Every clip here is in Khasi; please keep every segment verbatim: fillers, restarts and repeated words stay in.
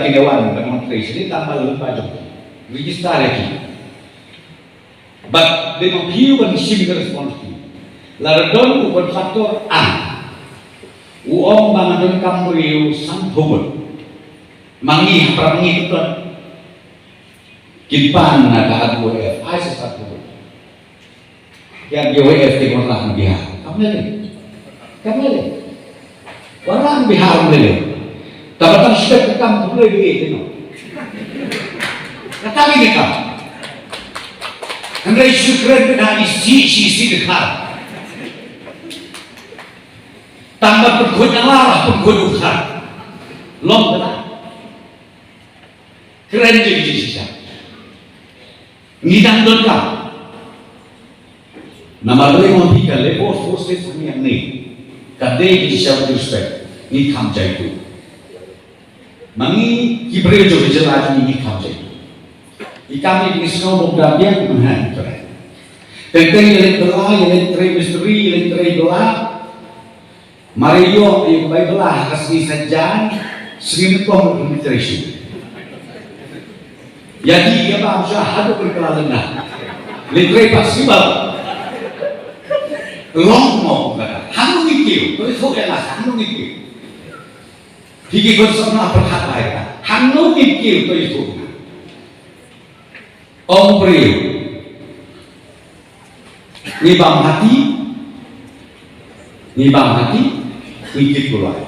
Ki wan ban wan trei sini tang ba lem ba jong ki. Register ïa ki. Bad dei ma phi u ban shim ka responsibility. Lada don u contractor ang u ong ba nga donkam briew sanphew ngut. Ma ngi hapdeng ngi ki don. Kin pan na ka R B O F, ai sa sanphew ngut. Ïa, ïa, wei, eh, te, wan rah na Bihar. Kam lei lei. Kam lei lei. Wan rah na Bihar kam lei lei. Tang ba tang step ka kam kam lei lei te no. Kata lei ka kam. Hynrei shu kren bad ha i C C C de kha. Tang ba pynkhuid na la, pynkhuid u kha. Long kata. Kren je je shisha. Ngi dang donkam. Namar lei ma phi ka labor force hangne hangne. Ka dei ki shisha with respect. Ngi kham jaitu. Ma ngi ki briew jong ka jylla jong ngi ngi kham jaitu. I kam i ngi sngewbha da biang mynha i trei. Teng teng ïa leit bylla, ïa leit trei mistri, ïa leit trei bylla. Mar ïoh ïa ka bai bylla ha ka sngi Saitjaiñ, sngi Nyngkong ka penetration. Ïa di ïa bam sha haduh ka la lynga. Leit trei pat sngi ba. Long mo ka. Hangno ngi kiew, to ithuh ïa nga, hangno ngi kiew. Phi ki khun samla pyrkhat bai ka. Hangno ngi kiew, to ithuh ïa nga. Ong briew. Ngi bam hati. Ngi bam hati. Ngi kit kulai.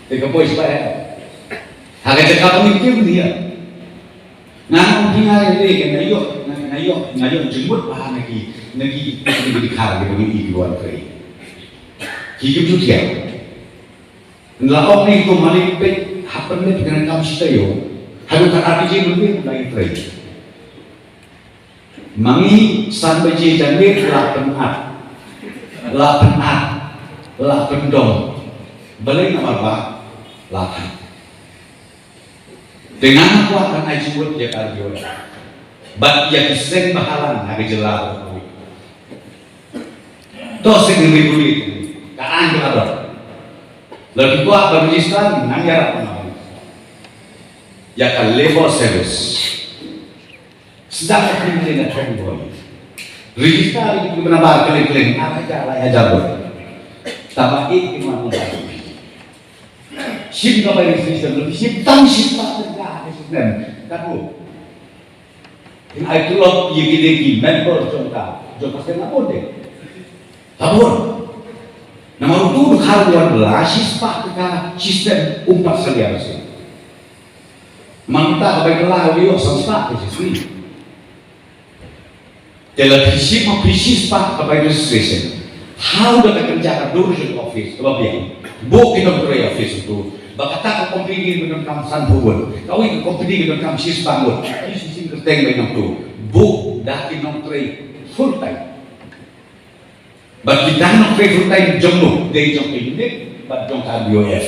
Te ka poi sbai. Ha ka jaka ngi kit ni ya. Nga ong phi nga ïa lei ka nga ïoh, nga, nga ïoh, nga ïoh jingmut ba ha na ki, na ki, na ki dkhar ki ba ngi i ki wan trei. Ki kim ju thiah. Nga la ong ïa ki to mane peit hapdeng ne peit ka kam shi taïew. Haduh ka R T J mynta ba ngi trei. Ma ngi san baje janmiet la pynat. La pynat. La pyndom. Balei namar ba la thait. Te nga kwah ban ai jingmut ïa ka R B O F. Bad ïa ki seng bahalang ha ka jylla. To seng Ri Bhoi. Ka aiñ ka don. Lada phi kwah ban register, nang ïarap nang. Ïa ka labor service. Sdang ka phi na thong boi. Register ïa ki bynta ba kylliang kylliang, ar hajar, lai hajar boi. Tang ba ïeit ki man. Shim ka bai registration, shim tang shispah tyngka ka system. Katno. Phin ai tlot ïa kine ki member jong ka, jong ka sdang la bun de. La bun. Namar utu u dkhar u wan bylla shispah tyngka, system um pat salia shisien. Mynta ka bai bylla u ïoh san spah ka shisien. Te la phi shim, phi shispah ka bai registration. Hau da ka kynja ka dur jong ka office kaba biang. Buh ki nongtrei office utu. Ba kata ka company ki donkam sanphew ngut. Kawei ka company ki donkam shispah ngut. Phi shisien kyrteng ba nongtu. Buh da ki nongtrei full time. Bad ki dang nongtrei full time jong no, dei jong ka unit bad jong ka R B O F.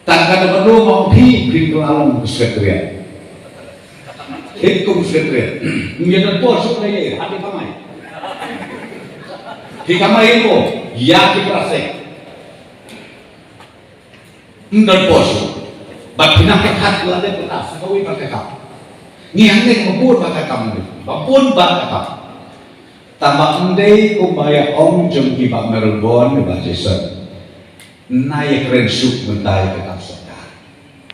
Tang kata ba no ma phi, phi kylla long secretariat. Phi kum secretariat. Ym don por shuh lei, ha phi kamai. Phi kamai ko, ïa ki prasek. Ym don por shuh. Bad phi nang pyrkhat la dei pyrkhat sa kawei bad ka kam. Ngi hangne ba bun bad ka kam, ba bun bad ka kam. Tang ba ym dei kumba ïa ong jong ki Bah Melbourne, Bah Jason. Nai ïa kren suk mynta ïa ka kam suk.